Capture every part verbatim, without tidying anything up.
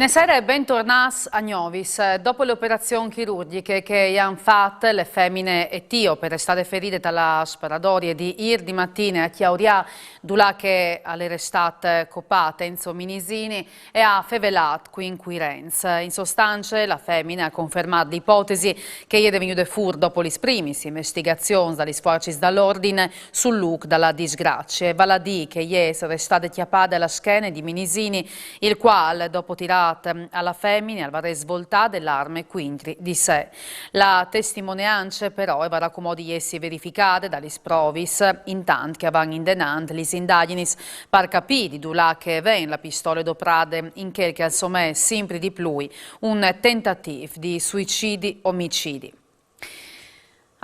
Buonasera e bentornâts a Gnovis. Dopo le operazion chirurgjiche che e àn fat, le femine etiope restade feride te sparadorie di îr di matine a Chiaurià, dulà che al jere stât copât Enzo Minisini, e à fevelât cui incuirents. In sostance, la femine e à confermât la ipotesi che e jere vignude fûr dopo lis primis investigazions da lis fuarcis dal ordin sul lûc da disgracie, vâl a dî che e je restade cjapade a la schene di Minisini, il cuâl, dopo tirâ a la femine, al varès voltade l'arme cuintri di se. La testimoneance, però, e varà cumò di jessi verificade da lis provis, intant che a van indenant lis indagjinis par capî di dulà che e ven la pistole doprade in chel che al somee simpri di plui un tentatîf di suicidi-omicidi.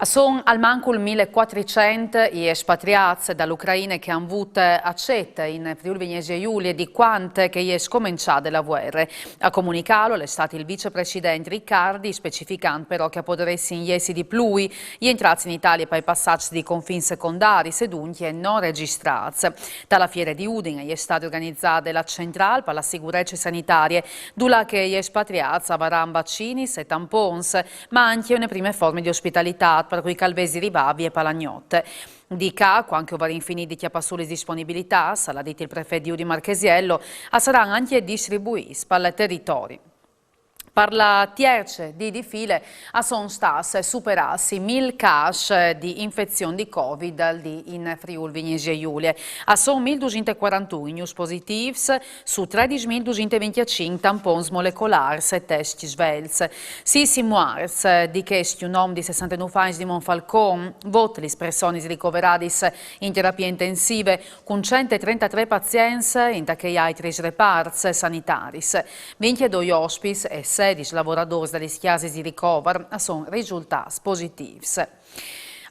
A son almancul mil e cuatricent i espatriâts da la Ucraine che a àn vût acet in Friûl Vignesie Julie di cuant che e je scomençade la vuere. A comunicâlu al è stât il vicepresident Riccardi, specificant però che a podaressin jessi di plui i jentrâts in Italie pai passaçs di confin secondaris e duncje no regjistrâts. Te fiere di Udin e je stade organizade la centrâl par la sigurece sanitarie, dulà che i espatriâts a varan vacinis e tampons, ma ancje une prime forme di ospitalitât par cui che al vesi rivâ vie pe gnot. Di ca, cuant che o varìn finît di cjapâ sù lis disponibilitâts, al à dit il prefet di Udin Marchesiello, a saran ancje distribuîts pal teritori. Par la tierce dì di file a son stâts superâts i mil câs di infezion di Covid al dì in Friûl Vignesie Julie. A son mil dusinte e cuarantun i gnûfs positîfs su tredis mil dusinte e vincjecinc tampons molecolârs e test svelts. Sîs i muarts, di chescj un om di sessantenûf agns di Monfalcon, vot lis personis ricoveradis in terapie intensive, cun cent e trentatrê pazients inta chei altris reparts sanitaris. Vincjedoi ospits e sedis lavoradôrs da lis cjasis di ricover a son risultâts positîfs.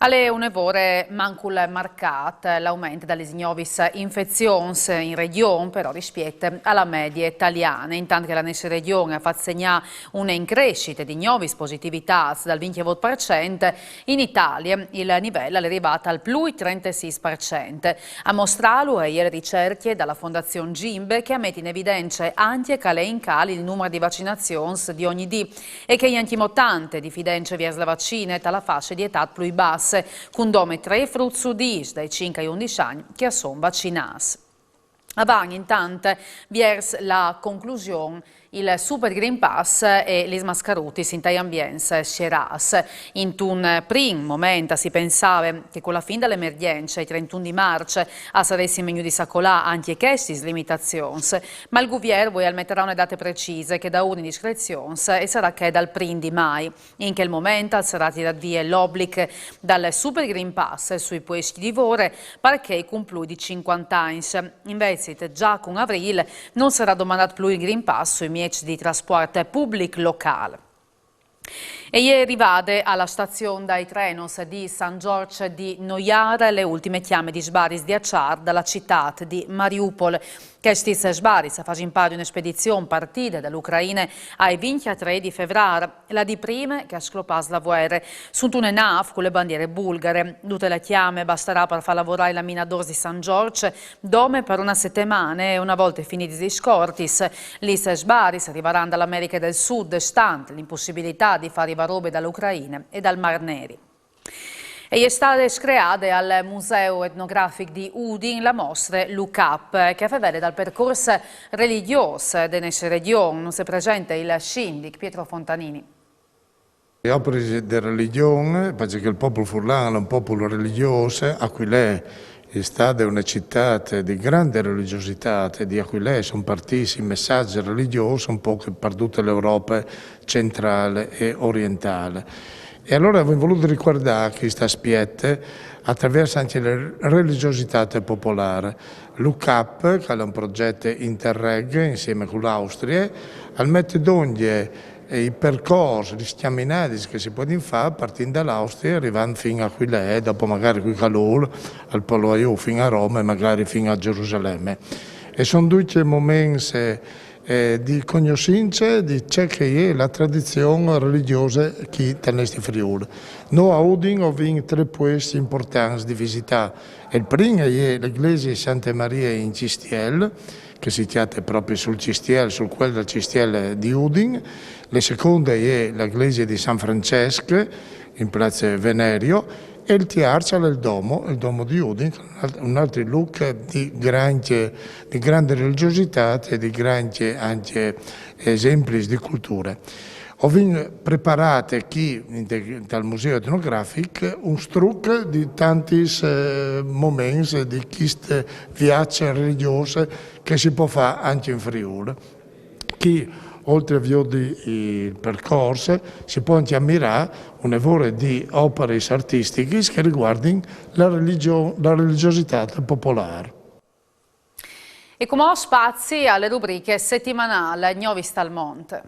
Al è une vore mancul marcât l'aument da lis gnovis infezions in regjon, però rispiet a la medie taliane, intant che la nestre regjon e à fat segnâ une increscite di gnovis positivitâts dal vincjevot par cent, in Italie il nivel al è rivât al plui trentasîs par cent. A mostrâlu e je la ricercje da la Fondazion Gimbe, che e met in evidence ancje che al è in cjâl il numar di vacinazions di ogni dì e che e je ancjemò tante difidence viers la vacine te fasce di etât plui basse, cun dome trê fruts su dîs dai cinc ai undis agns che a son vacinâts. A van intant viers la conclusion il Super Green Pass e lis mascarutis intai ambients sierâts. Intun prin moment si pensave che cu la fin da la emergjence, il trentun di Març, a saressin vignudis a colâ ancje chestis limitazions, ma il Guvier vuê al metarà une date precise, che daûr indiscrezions e sarà chê dal prin di Mai. In chel moment al sarà tirât vie l'oblic dal Super Green Pass sui puescj di vore par chei cun plui di cincuante agns. Invezit, za cun Avrîl nol sarà domandât plui il Green Pass sui mieçs di traspuart public locâl. E je rivade a la stazion dai trenos di San Zorç di Noiâr le ultime cjame di sbaris di açâr da la citât di Mariupol. Chestis sbaris a fasin pâr di une spedizion partide da la Ucraine ai vincjetrê di Fevrâr, la dì prime che e sclopàs la vuere. Suntune nâf cu le bandiere bulgare. Dute la cjame e bastarà par fâ lavorâ i laminadôrs di San Zorç dome par une setemane e, une volte finidis lis scortis, lis sbaris a rivaran da la Americhe dal Sud, stant la impussibilitât di fâ rivâ robe da la Ucraine e dal Mâr Neri. E je stade screade al Museu Etnografic di Udin la mostre Look Up, che e fevele dal percors religjôs de nestre regjon. Nus presente il sindic Pietro Fontanini. Lis operis de religjon, parcè che il popul furlan al è un popul religjôs, Aquilee e je stade une citât di grande religjositât, e di Aquilee a son partîts i messaçs religjôs un pôc par dute la Europe centrâl e orientâl. E alore o vin volût ricuardâ chest aspiet a traviers ancje la religjositât popolâr. Look Up, che al è un progjet Interreg insieme cu la Austrie, al met dongje i percors, lis cjaminadis che si puedin fâ partint da la Austrie, rivant fin a Aquilee, dopo magari cui calôr al pol lâ fin a Rome e magari fin a Gjerusalemme. E a son ducj moments di cognossince di ce che e je la tradizion religjose chi tal nestri Friûl. Nô a Udin o vin trê puescj impuartants di visitâ. Il prin e je la glesie Sante Marie in Cjistiel, che si cjate propit sul cjistiel, sul cuel dal cjistiel di Udin. La seconde e je la glesie di San Francesc, in place Venerio, e il tierç al è il domo, il domo di Udin, un alt-, un altri lûc di grancj, di grande religjositât e di grancj ancje esemplis di culture. O vin preparât chi, inte-, tal Museu Etnografic, un struc di tantis, eh, moments di chist viaç religjôs che si pues fâ ancje in Friûl. Chi, oltri a viodi il percors, si pues ancje amirâ une vore di oparis artistichis che a rivuardin la religjo-, la religjositât popolâr. E cumò spazi a la rubriche setimanâl Gnovis dal Mont.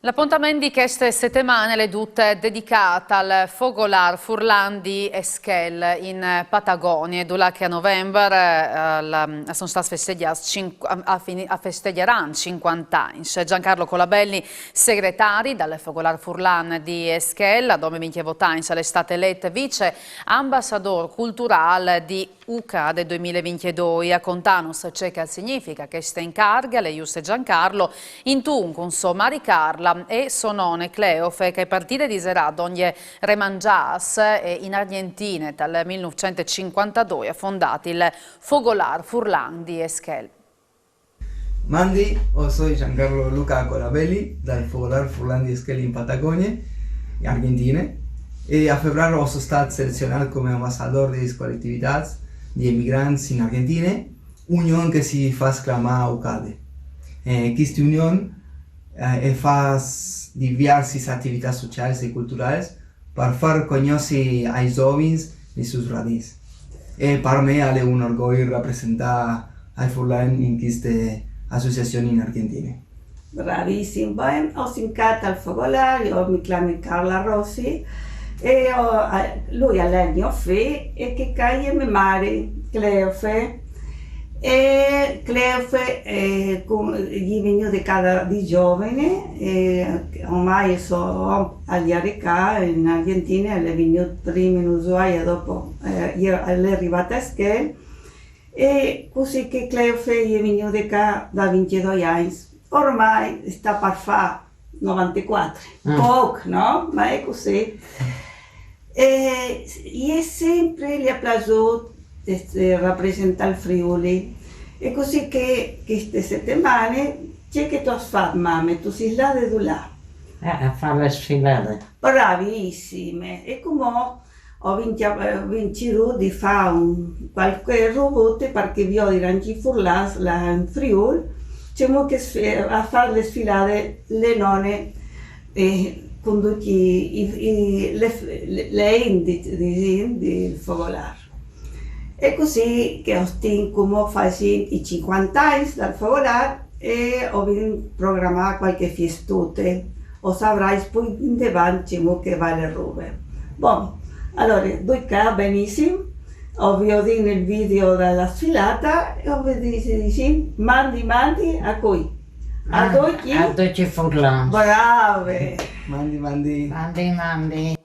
L'apontament di cheste setemane al è dut dedicât al Fogolâr furlan di Eschel in Patagonie, dulà che a Novembar, eh, al, a son stâts festegjâts cinc-, a, a fini-, a festegjaran cincuante agns. Giancarlo Colabelli, segretari dal Fogolâr furlan di Eschel, a dome vincjevot agns al è stât elet vice ambassadôr culturâl di UCAD doi mil e vincjedoi. A contânus ce che al significhe cheste incarghe al è just Giancarlo, intuncj cun sô mari Carla e sô none Cleofe, che a partî di diserà dongje Remangiâs e in Argjentine dal mil nûfcent e cincuantadoi a à fondât il Fogolâr furlan di Eschel. Mandi, o soi Giancarlo Luca Colabelli, dal Fogolâr furlan di Eschel in Patagonie, in Argjentine, e a Fevrar o soi stât selezionât come ambassadôr des coletivitâts di emigrants in Argjentine, union che si fâs clamâ UCADE. E cheste union, eh, e fâs diviersis ativitâts sociâls e culturâls par fâ cognossi ai zovins lis sôs radîs. E par me al è un orgoi rapresentâ ai furlans in cheste associazion in Argjentine. Bravissim. Ben, o sin ca tal Fogolâr, jo mi clami Carla Rossi, e jo, eh, lui al è gno fi, e chê ca e je me mari, Cleofe. E Cleofe, eh, cun-, e je vignude ca di zovine, e ormai e je a Arica, in Argjentine, al è vignût prime in Ushuaia, dopo, eh, e je, al è rivât a Eschel, e cussì che Cleofe e je vignude ca da vincjedoi agns. Ormai e sta par fâ novantecuatri. Pôc, no? Ma e je cussì. E, e simpri li à plasût, eh, rapresentâ il Friûl. E cussì che cheste setemane, ce che tu âs fat, mame, tu sês lade dulà? Eh, a fâ la sfilade. Bravissime. E cumò o vin, eh, o vin cirût di fâ un cualchi robute par che viodin ancje i furlans là in Friûl, cemût che a fâs la sfilade la none, eh, cun ducj i, i, le, le, le int, disìn, dal Fogolâr. E cussì che o stin cumò fasint i cincuante agns dal Fogolâr e o vin programade cualchi fiestute. O savrais plui indevant cemût che e je la robe. Bon, alore, ducj ca, benissim, o viodìn il video da la sfilade e o vin, disìn, mandi, mandi, a cui? A ducj i furlans. Brave! Mandi, mandi. Mandi, mandi.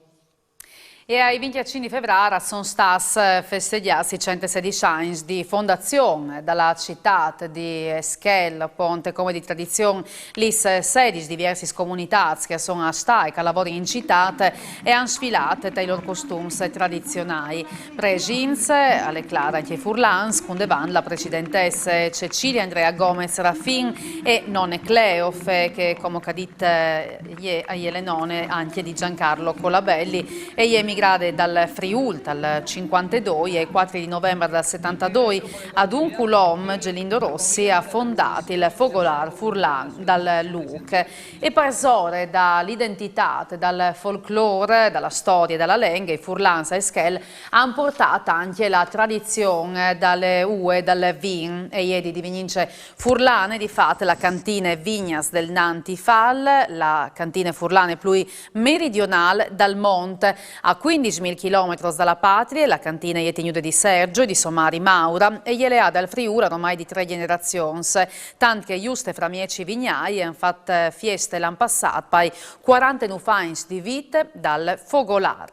E ai vincjecinc di Fevrâr a son stâts, eh, festegjâts i cent e sedis agns di fondazion da la citât di Eschel, apont come di tradizion lis, eh, sedis di diviersis comunitâts che a son a stâi, che a lavorin in citât e a àn sfilât tai lôr costums tradizionâi. Presins al è clâr ancje i furlans, cun devant la presidentesse Cecilia Andrea Gomez Raffin e none Cleofe, che, come che o ai dit, eh, e je, e je la none ancje di Giancarlo Colabelli, e e je emigrade dal Friûl tal cincuantedoi e il cuatri di Novembar dal setantadoi, adun cul om Gelindo Rossi, a à fondât il Fogolâr furlan dal lûc. E parsore da la identitât, dal folclôr, da la storie, da la lenghe, i furlans a Eschel a àn puartât ancje la tradizion da la ue, dal vin, e e je di divignince furlane, di fat, la cantine Vignas dal Nantifal, la cantine furlane plui meridionâl dal mont. A Quindismil chilometris da la patrie, la cantine e je tignude di Sergio e di so mari Maura e je leade al Friûl aromai di trê gjenerazions, tant che juste framieç i vignâi a àn fat fieste l'an passât pai cuarantenûf agns di vite dal fogolâr.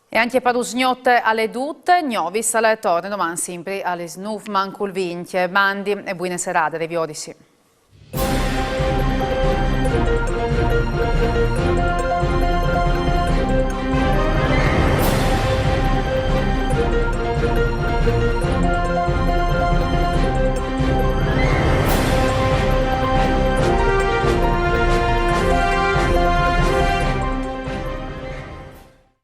E ancje par usgnot al è dut, Gnovis al torne doman simpri aes nûf mancul vincj. Mandi e buine serade, a riviodisi.